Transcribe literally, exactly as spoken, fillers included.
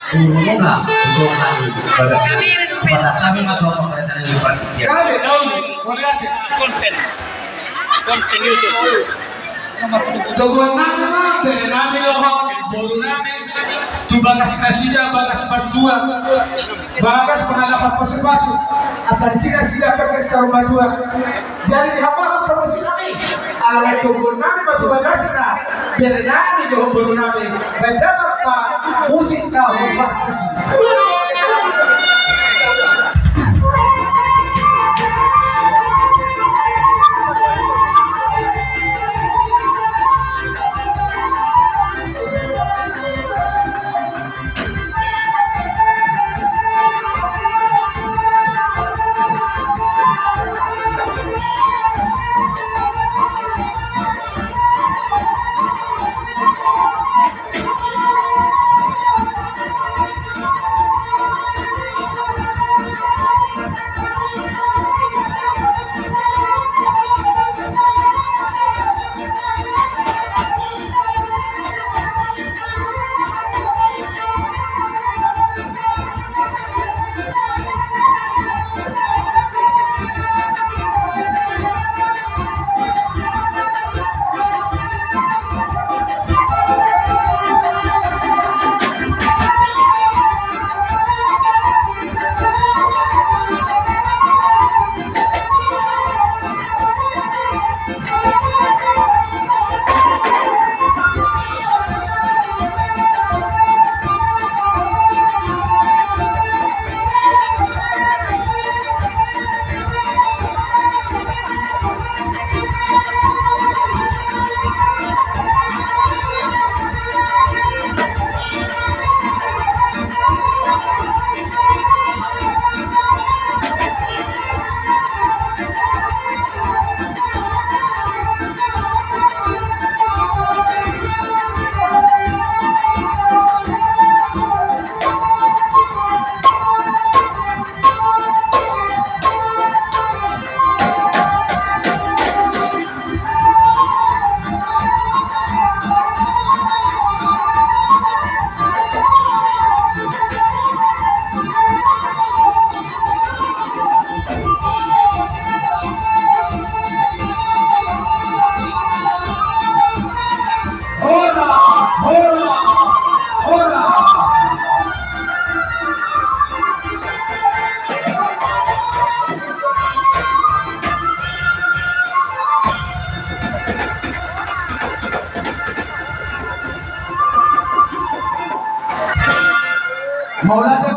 Urunguna, urungan, bagas. Pasahat hami ma tu hamu angka rencana ni partingkian. Kami, Nauli, Mauliate. Konten. Konten YouTube. Toguan nami ma, bere nami dohot boru nami. Tu bagas nasida, bagas partua. Bagas pangalapan pasupasu. Asa disi nasida pake saur matua. Jadi di hamu ma pamusik nami. Alai toguan nami ma tu bagasna. Bere nami dohot boru nami. Baen damang ma musik na hombar musik. Mauliate.